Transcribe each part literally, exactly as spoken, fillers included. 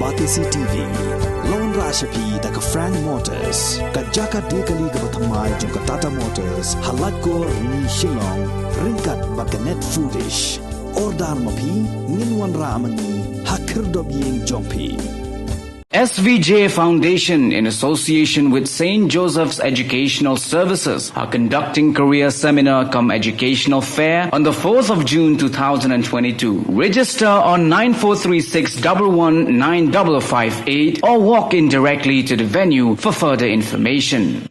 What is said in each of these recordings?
Batesi T V. La wanrah sha phi da ka Frank Motors, ka jaka die kali kaba thymmai jong ka Tata Motors, ha Laitkor Rni Shillong, ryngkat bad ka Net Foodish. Order ma phi, ngin wanrah ma ngi ha khyrdop ïing jong phi. S V J Foundation, in association with Saint Joseph's Educational Services, are conducting career seminar cum educational fair on the fourth of June two thousand and twenty-two. Register on nine four three six double one nine double five eight or walk in directly to the venue for further information.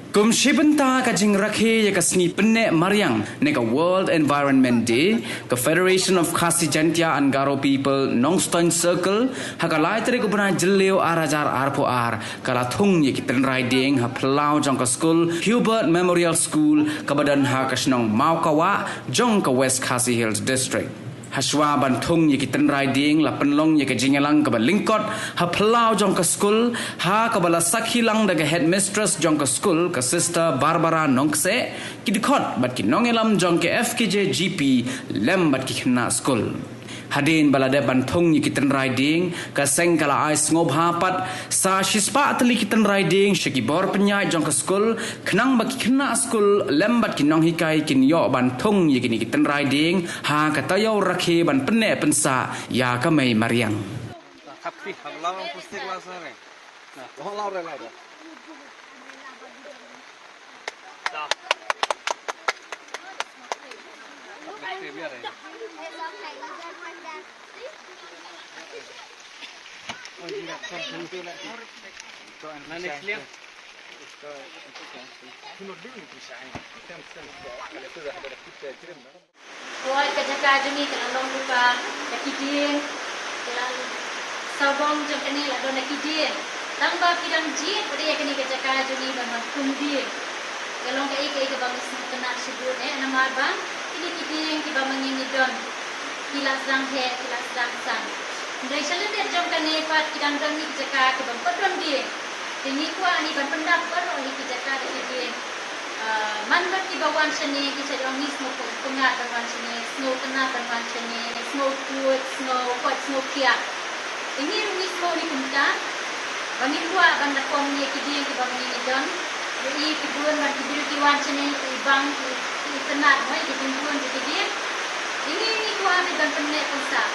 Kum shi bynta ka jingrakhe ïa ka sngi pynneh mariang ne ka World Environment Day, ka Federation of Khasi Jaintia and Garo People Nongstoiñ Circle, ha ka lai tarik u bnai Jylliew ar hajar arphew ar, ka la thung ïa ki tynrai dieng ha phyllaw jong ka skul Hubert Memorial School, kaba don ha ka shnong Mawkawah jong ka West Khasi Hills District. Hashwa ban thung ïa ki tynrai dieng, la pynlong ïa ka jingïalang kaba lyngkot ha phyllaw jong ka skul, ha kaba la sakhi lang da ka headmistress jong ka skul, ka Sister Barbara Nongkseh, ki dkhot bad ki nongïalam jong ka F K J G P lem bad ki khynnah skul. Hadien ba la dep ban thung ïa ki tynrai dieng, ka seng ka la ai sngewbha pat sa shispah tylli ki tynrai dieng sha ki bor pynïaid jong ka skul, khnang ba ki khynnah skul lem bad ki nonghikai kin ïoh ban thung ïa kine ki tynrai dieng ha ka taïew rakhe ban pynneh pynsah ïa ka mei mariang. Hooid, ka jaka jong ngi ka la long lypa da ki dieng, ka la, sawdong jong kane la don da ki dieng. Tang ba ki dang jied pat ïa kane ka jaka jong ngi ban wan thung dieng. Ka long kaei kaei kaba ngi sngewtynnat shibun eh, namar ba kine ki dieng kiba ma ngi ngi don, ki la sdang heh, ki la sdang san. Hynrei sha lyndet jong kane pat ki dang don ki jaka kiba ym pat don dieng. Te ngi kwah ngi ban pyndap baroh hi ki jaka da ki dieng. Ah, man bad kiba wan shane ki shait ong ngi sngewpyngngad ban wan shane, sngewtynnat ban wan shane, sngewkhuid, sngewkhuid, sngewkhiah. Te ngi ruh ngi sngew ngi kumta. Ba ngim kwah ban da pom ïa ki dieng kiba ma ngi ngi don. Ïohi ki bun ban ki briew ki wan shane ki bang ki, ki tynnat mo ïa ki dieng bun ki dieng. Te ngi ngi kwah beit ban pynneh pynsah.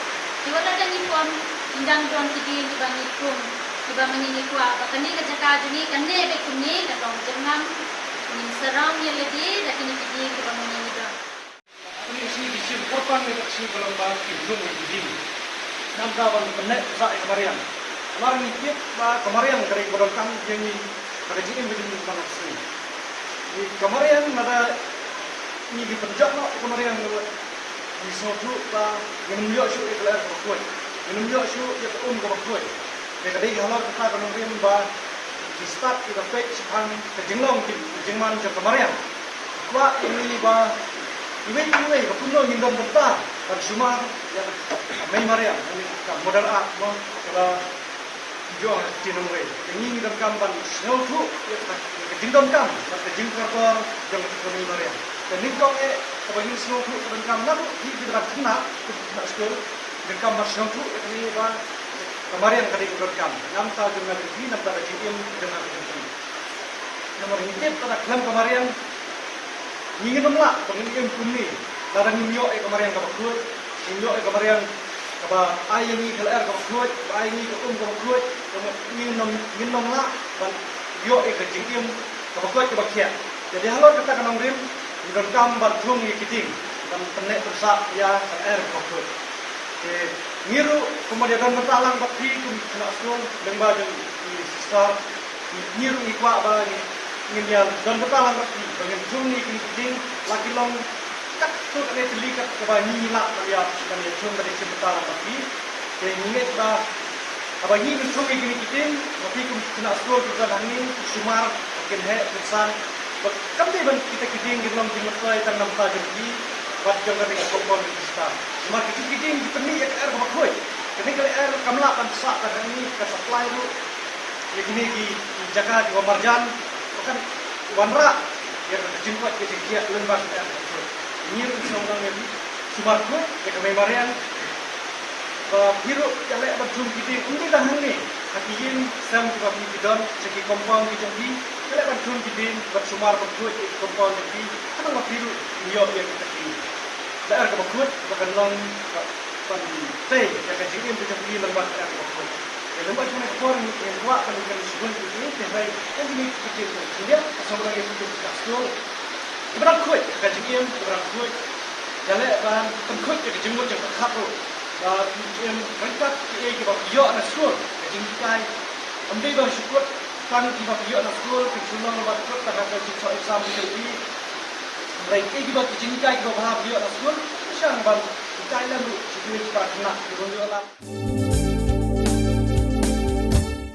Te wat la da ngi pom, ngi dang don ki dieng kiba ngi thung, kiba ma ngi ngi kwah ba kane ka jaka jong ngi kan neh beit kumne, kan long jyrngam, ngin surround ïa lade da kine ki dieng kiba ma ngi ngi don. Kane ka sngi ka shim kyrpang ïa ka sngi ka long ba kin thung ïa ki dieng. Namar ka ban pynneh pynsah ïa ka mariang. Namar ngi tip ba ka mariang ka dei kaba donkam ïa ngi ha ka jingim ka jong ngi man la ka sngi. Ngi ka mariang lada ngi ki pynjot noh ïa ka mariang, ngi sngewthuh ba ngin ym ïoh shuh ïa ka lyer kaba khuid, ngin ym ïoh shuh ïa ka um kaba khuid. Te ka dei halor kata ka nongrim ba ngi stad ïa ka peit shaphang ka jinglong ka jingman jong ka mariang. Kwah ïa ngi ba iwei pa iwei ba kumno ngin don bynta ban sumar ïa ka mei mariang, ïa ka mother earth mo, kaba jong ka ktien nongwei. Te ngi ngi donkam ban sngewthuh ïa ka, ïa ka jingdonkam bad ka jingkordor jong ka mei mariang. Te nyngkong eh kaba ngin sngewthuh ka donkam na ruh ki, ki dang khynnah, ki dang khynnah skul, donkam ban sngewthuh ïa kane ba ka mariang ka dei ka donkam. Namar ka jong nga jong phi, namar ka jingim jong nga jong phi. Namar ngi tip ba khlem ka mariang ngi ngin ym lah ban im kumne. Lada ngim ïoh ïa ka mariang kaba khuid, ngim ïoh ïa ka mariang kaba ai ïa ngi ka lyer kaba khuid, ba ai ïa ngi ka um kaba khuid, ngin ym, ngin ym lah ban ïoh ïa ka jingim kaba khuid kaba khiah. Te dei halor kata ka nongrim ngi donkam ban thung ïa ki dieng ban pynneh pynsah ïa ka lyer kaba khuid. Te ngi ruh kumba ïa don bynta lang bad phi kum ki khynnah skul lyngba jong ki sister, ngi ruh ngi kwah ba ngi, ngin ïa don bynta lang bad phi ba ngin thung ïa kine ki dieng, la ki long katto katne tylli kat kaba ngi lah ban ïa, ban ïa thung, ban ïa shim bynta lang bad phi. Te ngi ngeit ba haba ngi ngin thung ïa kine ki dieng, ma phi kum ki khynnah skul kiba don hangne ki sumar ba kin heh kin san, ba kam dei ban kita ki dieng kin long jingmyntoi tang na bynta jong phi bad jong kane ka compound register. Namar kita ki dieng ki pynmih ïa ka lyer kaba khuid. Kane ka lyer kam lah ban sah tang hangne, ka supply ruh ïa kine ki jaka kiba marjan, ba kan wanrah ïa ka jingkoit ka jingkhiah lyngba ka lyer kaba khuid. Ngi ruh ngi sngewdang ïa phi. Sumar khuid ïa ka mei mariang ba phi ruh ïaleh ban thung ki dieng, ym dei tang hangne, ha ki ïing sem kiba phi phi don, sha ki compound ki jong phi, ïaleh ban thung ki dieng ban sumar ban khuid ïa ki compound jong phi, khnang ba phi ruh phin ïoh ïa kita ki lyer kaba khuid ba kan long ban tei ïa ka jingim ka jong phi lyngba ka lyer kaba khuid. Ïa, lyngba jong kane ka por ngi kwah ban ïakren shibun ïa kine ki hynrei ïa kine ki ktien ka jingïa ka sngewbha ïa kine ki ka skul. Kiba dang khuid ka jingim, kiba dang khuid ïaleh ban pynkhuid ïa ka jingmut jingpyrkhat ruh. Ba ki im ryngkat kiei kiba phi ïoh na skul, ka jinghikai. Ym dei ba shu kut tang kiba phi ïoh na skul, phin shu long ba kut tang ha ka jingsoh exam ka jong phi. Hynrei kiei kiba ki jinghikai kiba bha phi ïoh na skul, phin shang ban hikai lem ruh sha kiwei ki para khynnah kiba ym ïoh lad.